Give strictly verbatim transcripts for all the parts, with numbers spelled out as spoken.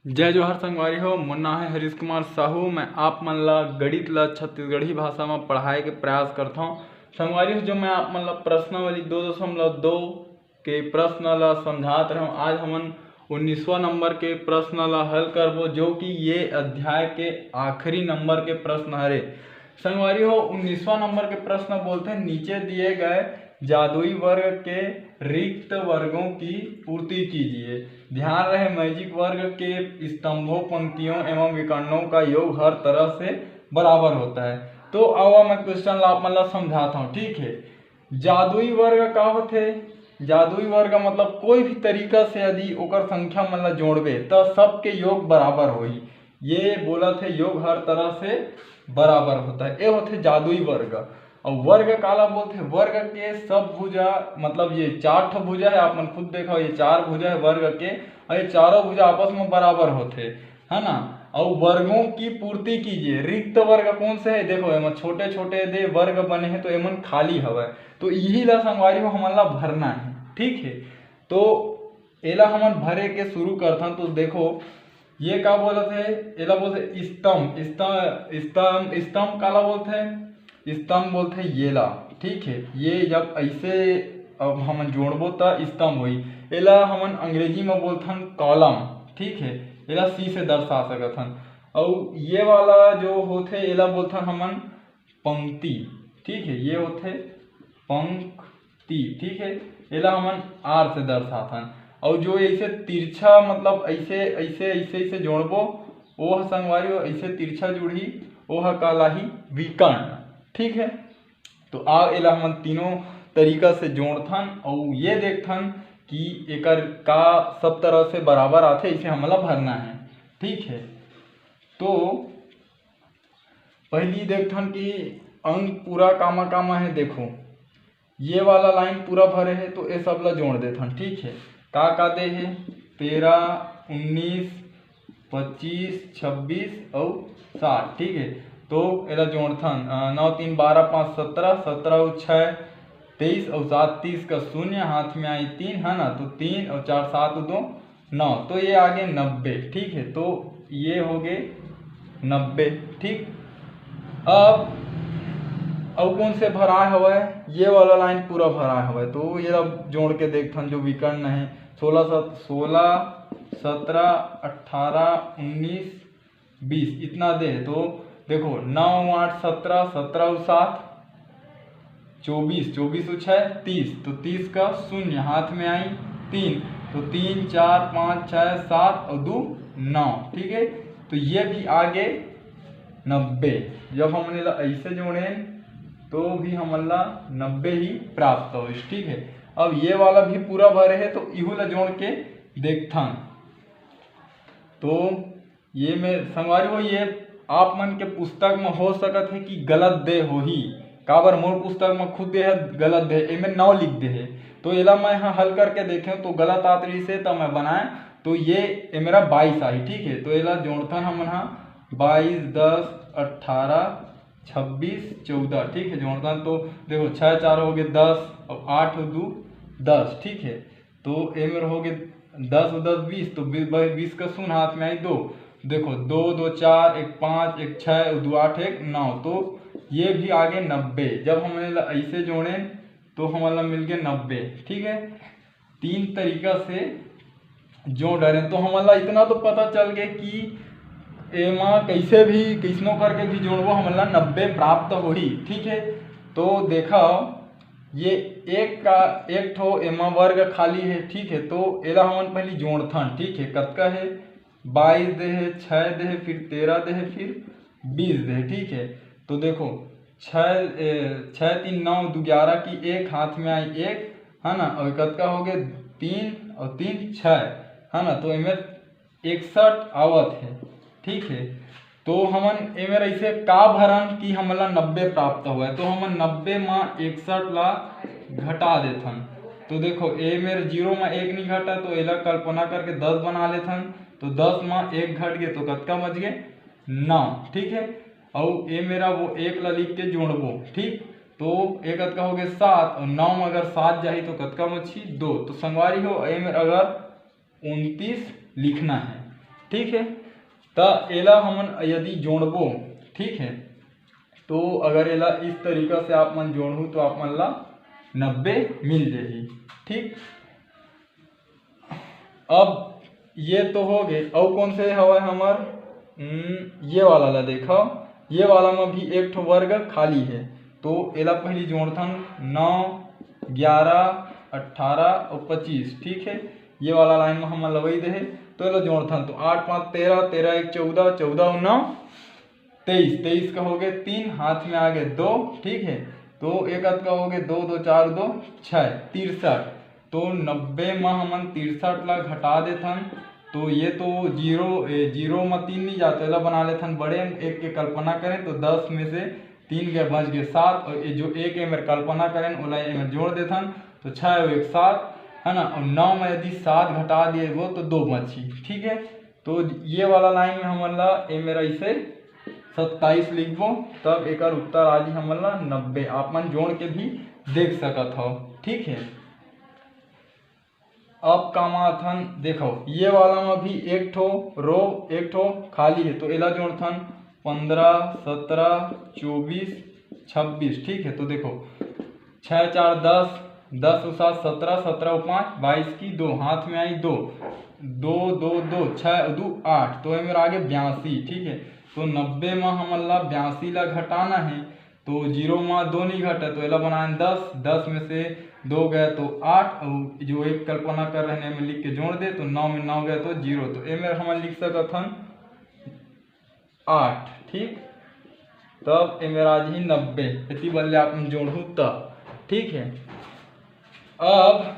जय जोहार संगवारी हो, मोर नाम है हरीश कुमार साहू। मैं आप मन ला गणित ला छत्तीसगढ़ी भाषा में पढ़ाए के प्रयास करता हूँ। संगवारी हो, जो मैं आप मन ला प्रश्नावली दो दशमलव दो के प्रश्न ला समझात रहूँ, आज हमन उन्नीसवाँ नंबर के प्रश्न ला हल करबो, जो कि ये अध्याय के आखिरी नंबर के प्रश्न हरे। संगवारी हो, उन्नीसवाँ नंबर के प्रश्न बोलते हैं, नीचे दिए गए जादुई वर्ग के रिक्त वर्गों की पूर्ति कीजिए। ध्यान रहे, मैजिक वर्ग के स्तंभों, पंक्तियों एवं विकर्णों का योग हर तरह से बराबर होता है। तो आवा मैं क्वेश्चन ला आप मन ला समझाता हूँ, ठीक है। जादुई वर्ग का होथे? जादुई वर्ग मतलब कोई भी तरीका से यदि ओकर संख्या मन ला जोड़बे त सबके योग बराबर होही। ये बोलत हे योग हर तरह से बराबर होता है, ये होथे जादुई वर्ग। और वर्ग काला बोलथे? वर्ग के सब भुजा, मतलब ये चार ठो भुजा है, आप मन खुद देखो, ये चार भुजा है वर्ग के, और ये चारों भुजा आपस में बराबर होथे, है ना। और वर्गों की पूर्ति कीजिए। रिक्त वर्ग कौन से है? देखो, एमा छोटे छोटे दे वर्ग बने हैं, तो एमन खाली हवय, तो यही ला संगवारी हो हमन ला भरना है, ठीक है। तो एला हमन भरे के शुरू करथन। तो देखो, ये का बोलत है? एला बोलथे स्तंभ। स्तंभ, स्तंभ, स्तंभ काला बोलथे? स्तंभ बोलथे येला, ठीक है। ये जब ऐसे अब हमन जोड़बो त स्तंभ होई। एला हमन अंग्रेजी में बोलथन कॉलम, ठीक है। एला सी से दर्शा सकत हन। अउ ये वाला जो होथे, एला बोलथन हमन पंक्ति, ठीक है। ये होथे पंक्ति, ठीक है। एला हमन आर से दर्शाथन। अउ जो ऐसे तिरछा, मतलब ऐसे ऐसे ऐसे ऐसे जोड़बो, ओ ह संगवारी हो ऐसे तिरछा जुड़ही, ओ ह कहलाही विकर्ण, ठीक है। तो आ एला हमन तीनों तरीका से जोड़थन अउ ये देखथन कि एकर का सब तरह से बराबर आथे, इसे हमला भरना है, ठीक है। तो पहली देखथन कि अंक पूरा कामा कामा है। देखो, ये वाला लाइन पूरा भरे है, तो ये सब ला जोड़ देथन, ठीक है। का का दे है? तेरह, उन्नीस, पच्चीस, छब्बीस अउ सात, ठीक है। तो एला जोड़थन, अ, नौ तीन बारह, पाँच सत्रह, सत्रह अउ छः तेईस अउ सात तीस का शून्य, हाथ में आई तीन, है ना, तो तीन अउ चार सात दो नौ, तो ये आगे नब्बे, ठीक है। तो ये हो गए नब्बे, ठीक। अब अउ कौन से भराए हवय? ये वाला लाइन पूरा भराए हवय, तो ये ला जोड़ के देखथन जो विकर्ण है, सोलह सत-, सोलह, सत्रह, अट्ठारह, उन्नीस, बीस, इतना दे है। तो देखो, नौ आठ सत्रह, सत्रह अउ सात चौबीस, चौबीस अउ छः तीस, तो तीस का शून्य, हाथ में आई तीन, तो तीन, चार, पाँच, छः, सात अउ दो नौ, ठीक है। तो ये भी आगे नब्बे। जब हमन एला ऐसे जोड़ेन तो भी हमन ला नब्बे ही प्राप्त होइस, ठीक है। अब ये वाला भी पूरा भरे है, तो इहू ला जोड़ के देखथन। तो ये में संगवारी हो, ये आप मन के पुस्तक में हो सकत है कि गलत दे होही, काबर मोर पुस्तक में खुद दे है गलत दे, एमे नौ लिख दे है। तो एला मैं ह हल करके देखें तो गलत आत रहिस हे, तो मैं बनाए, तो ये ए मेरा बाईस आही, ठीक है। तो एला जोड़थन हमन ह, बाईस, दस, अट्ठारह, छब्बीस, चौदह, ठीक है। जोड़थन तो देखो, छः चार हो गए दस, और आठ दो दस, ठीक है। तो ए मेर हो गए दस और दस बीस, तो बी-, बी-, बीस का शून्य हाथ में आई दो। देखो, दो दो चार, एक पाँच, एक छः, दो आठ, एक नौ, तो ये भी आगे नब्बे। जब हमन ला ऐसे जोड़ेन तो हमन ला मिल गए नब्बे, ठीक है। तीन तरीका से जोड़ डारेन, तो हमन ला इतना तो पता चल गए कि एमा कैसे भी, कैसनो करके भी जोड़बो, हमन ला नब्बे प्राप्त होही, ठीक है। तो देखा, ये एक का, एक ठो एमा वर्ग खाली है, ठीक है। तो एला हमन पहली जोड़थन, ठीक है। कतका है? बाईस दे है, छः दे है, फिर तेरह दे है, फिर बीस दे है, ठीक है। तो देखो, छः, ए, छः तीन नौ, दो ग्यारह की एक, हाथ में आई एक, है ना, और कतका हो गए? तीन और तीन छः, है ना। तो एमे इकसठ आवत है, ठीक है। तो हमन एमे ऐसे का भरन कि हमन ला नब्बे प्राप्त होवय, तो हमन नब्बे मा इकसठ ला घटा देथन। तो देखो, ए मेर जीरो मा एक नहीं घटा, तो एला कल्पना करके दस बना लेथन। तो दस मा एक घट गए तो कतका बच गए? नौ, ठीक है। अउ ए मेरा वो एक ला लिख के जोड़बो, ठीक। तो ए कतका हो गए? सात। और नौ मा अगर सात जाही तो कतका बची? दो। तो संगवारी हो, ए मेर अगर उनतीस लिखना है, ठीक है, त एला हमन यदि जोड़बो, ठीक है, तो अगर एला इस तरीका से आप मन जोड़हू तो आप मन ला नब्बे मिल जाही। ठीक, अब ये तो हो गए, अउ कौन से हवय हमर, हम्म, ये वाला ला देखो, ये वाला में भी एक ठो वर्ग खाली है, तो एला पहली जोड़थन, नौ, ग्यारह, अट्ठारह और पच्चीस। ठीक है, ये वाला लाइन में हमन लगई दे हे, तो एला जोड़थन, तो आठ पाँच तेरह, तेरह एक चौदह, चौदह और नौ तेईस, तेईस का हो गए तीन, हाथ में आ गए दो। ठीक है, तो एक अतका हो गए, दो दो चार दो छः, तिरसठ। तो नब्बे में हमन तिरसठ ला घटा देथन, तो ये तो जीरो, ए, जीरो में तीन नहीं जाते, एला बना लेथन बड़े एक के कल्पना करें तो दस में से तीन के बच गए सात, और ये जो एक एमेर कल्पना करें ओला एमेर जोड़ देथन, तो छः और एक सात, है ना, और नौ में यदि सात घटा दिए वो तो दो बची। ठीक है, तो ये वाला लाइन में हमन ला एमेर ऐसे सत्ताईस लिखबो, तब एकर उत्तर आ जी हमन ला नब्बे। आप मन जोड़ के भी देख सकत हो। ठीक है, अब काम आथन, देखो ये वाला में भी एक ठो रो, एक ठो खाली है, तो एला जोड़थन, पंद्रह, सत्रह, चौबीस, छब्बीस। ठीक है, तो देखो छः चार दस, दस और सात सत्रह, सत्रह और पाँच बाईस की दो, हाथ में आई दो, दो दो दो, छः दो आठ, तो एमेर आगे बयासी। ठीक है, तो नब्बे में हमन ला बयासी ला घटाना है, तो जीरो में दो नहीं घटे, तो एला बनाए दस, दस में से दो गए तो आठ, और जो एक कल्पना कर रहे हैं, एमेर लिख के जोड़ दे, तो नौ में नौ गए तो जीरो, तो एमेर हमन लिख सकत हन आठ। ठीक, तब एमेर आ जी नब्बे, एती बल्ले आप जोड़हू त। ठीक है, अब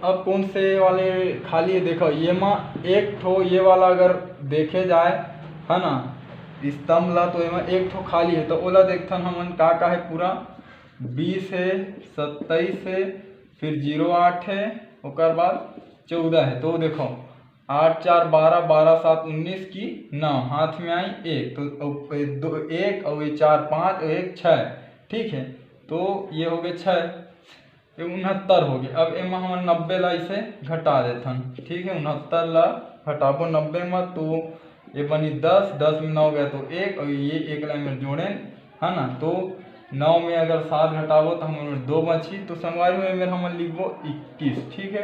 अब कौन से वाले खाली है, देखो ये मा एक ठो, ये वाला अगर देखे जाए, है ना, स्तंभ ला, तो एमा एक ठो खाली है, तो ओला देखथन हमन का का है पूरा। बीस है, सत्ताईस है, फिर जीरो आठ है, ओकर बाद चौदह है। तो देखो आठ चार बारह, बारह सात उन्नीस की नौ, हाथ में आई एक, तो अउ ए, दो, एक और ये चार पाँच और एक छः। ठीक है, तो ये हो गए छः, ये उनहत्तर हो गए। अब एमा हमन नब्बे ला इसे घटा देथन। ठीक है, उनहत्तर ला घटाबो नब्बे में, तो ये बनी दस, दस में नौ गए तो एक, और ये एक ला एमेर जोड़ेन, है ना, तो नौ में अगर सात घटाबो तो हमन दो बची। तो संगवारी हो, एमेर हमन लिखबो इक्कीस। ठीक है,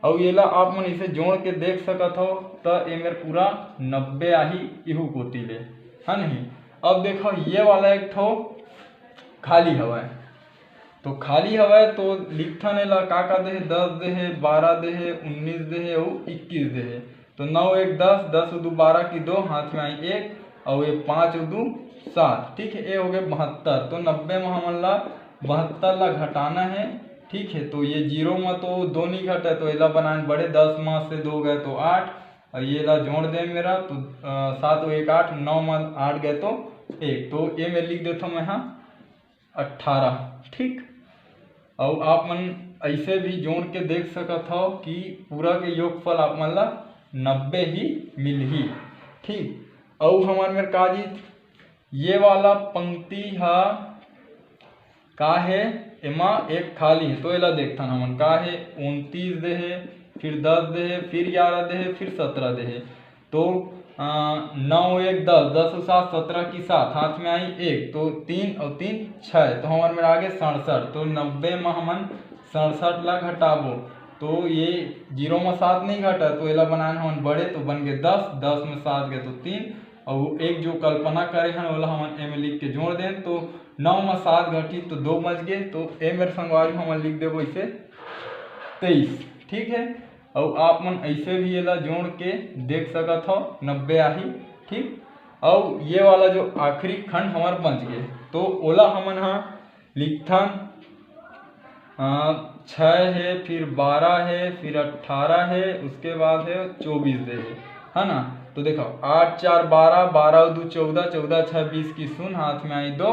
अउ एला आप मन इसे जोड़ के देख सकत हो, त एमेर पूरा नब्बे आही इहू कोती ले, है नहीं। अब देखो ये वाला एक ठो खाली हवय, तो खाली हवय तो लिखथन एला का का देहे, दस देहे, बारह देहे, उन्नीस देहे अउ इक्कीस देहे। तो नौ एक दस, दस दू बारह की दो, हाथ में आई एक, और ये पाँच दू सात। ठीक है, ये हो गए बहत्तर। तो नब्बे में हमन ला बहत्तर ला घटाना है। ठीक है, तो ये जीरो में तो दो नहीं घटे, तो एला बनाए बड़े, दस में से दो गए तो आठ, और ये ला जोड़ दे मेरा, तो अ, सात और एक आठ, नौ में आठ गए तो एक, तो ये में लिख देता मैं, हाँ, अट्ठारह। ठीक, अउ आप मन ऐसे भी जोड़ के देख सकत हो कि पूरा के योगफल आप मन ला नब्बे ही मिलही। ठीक, अउ हमर मेर का जी, ये वाला पंक्ति हा का हे, एमा एक खाली हे, तो एला देखथन हमन का हे, उनतीस दे हे, फिर दस दे हे, फिर ग्यारह दे हे, फिर सत्रह दे हे। तो अ, नौ एक दस, दस और सात सत्रह की सात, हाथ में आई एक, तो तीन और तीन छः, तो हमर मेर आगे सड़सठ। तो नब्बे में हमन सड़सठ ला घटाबो, तो ये जीरो में सात नहीं घटा, तो एला बनाए हमन बड़े, तो बन गए दस, दस में सात गए तो तीन, और एक जो कल्पना करे हन ओला हमन एमे लिख के जोड़ देन, तो नौ में सात घटी तो दो बच गए। तो ए मेर संगवारी हमन लिख देबो इसे तेईस। ठीक है, अउ आप मन ऐसे भी एला जोड़ के देख सकत हो, नब्बे आही। ठीक, अउ ये वाला जो आखिरी खंड हमार बच गए, तो ओला हमन हा लिखथन, अ, छः है, फिर बारह है, फिर अट्ठारह है, उसके बाद है चौबीस दे है, है ना। तो देखो, आठ चार बारह, बारह दू चौदह, चौदह छः बीस की शून्य, हाथ में आई दो,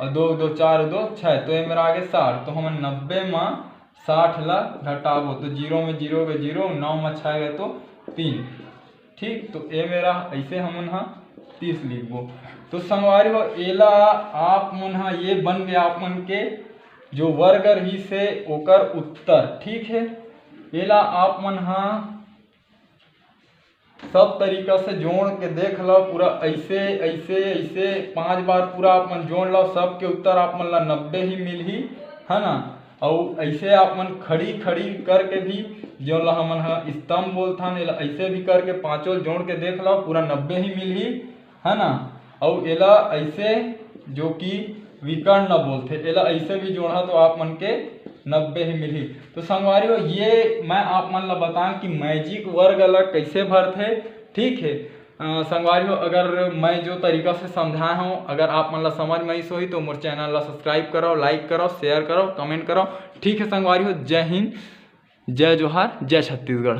और दो दो चार, दो छः, तो ये मेरा आगे साठ। तो हमन नब्बे में साठ ला घटाबो, तो जीरो में जीरो गए जीरो, नौ में छः गए तो तीन। ठीक, तो ये मेरा ऐसे हमन हा तीस लिखबो। तो संगवारी हो, एला आप मन हा, ये बन गया आप मन के जो वर्ग रहिस हे ओकर उत्तर। ठीक है, एला आप मन हा सब तरीका से जोड़ के देख लो पूरा, ऐसे ऐसे ऐसे पांच बार पूरा आप मन जोड़ लो, सबके उत्तर आप मन ला नब्बे ही मिलही, है ना। अउ ऐसे आप मन खड़ी खड़ी करके भी, जो ला हमन ह स्तंभ बोलथन, एला ऐसे भी करके पांचों जोड़ के देख लो, पूरा नब्बे ही मिलही, है ना। अउ एला ऐसे, जो कि विकर्ण बोलथे, एला ऐसे भी जोड़हा तो आप मन के नब्बे ही मिलही। तो संगवारी हो, ये मैं आप मन ला बताऊं कि मैजिक वर्ग अलग कैसे भरथे, ठीक है। अ, संगवारी हो, अगर मैं जो तरीका से समझाए हूँ, अगर आप मन ला समझ में आइस होही तो मोर चैनल ला सब्सक्राइब करो, लाइक करो, शेयर करो, कमेंट करो, ठीक है संगवारी हो। जय हिंद, जय जोहार, जय छत्तीसगढ़।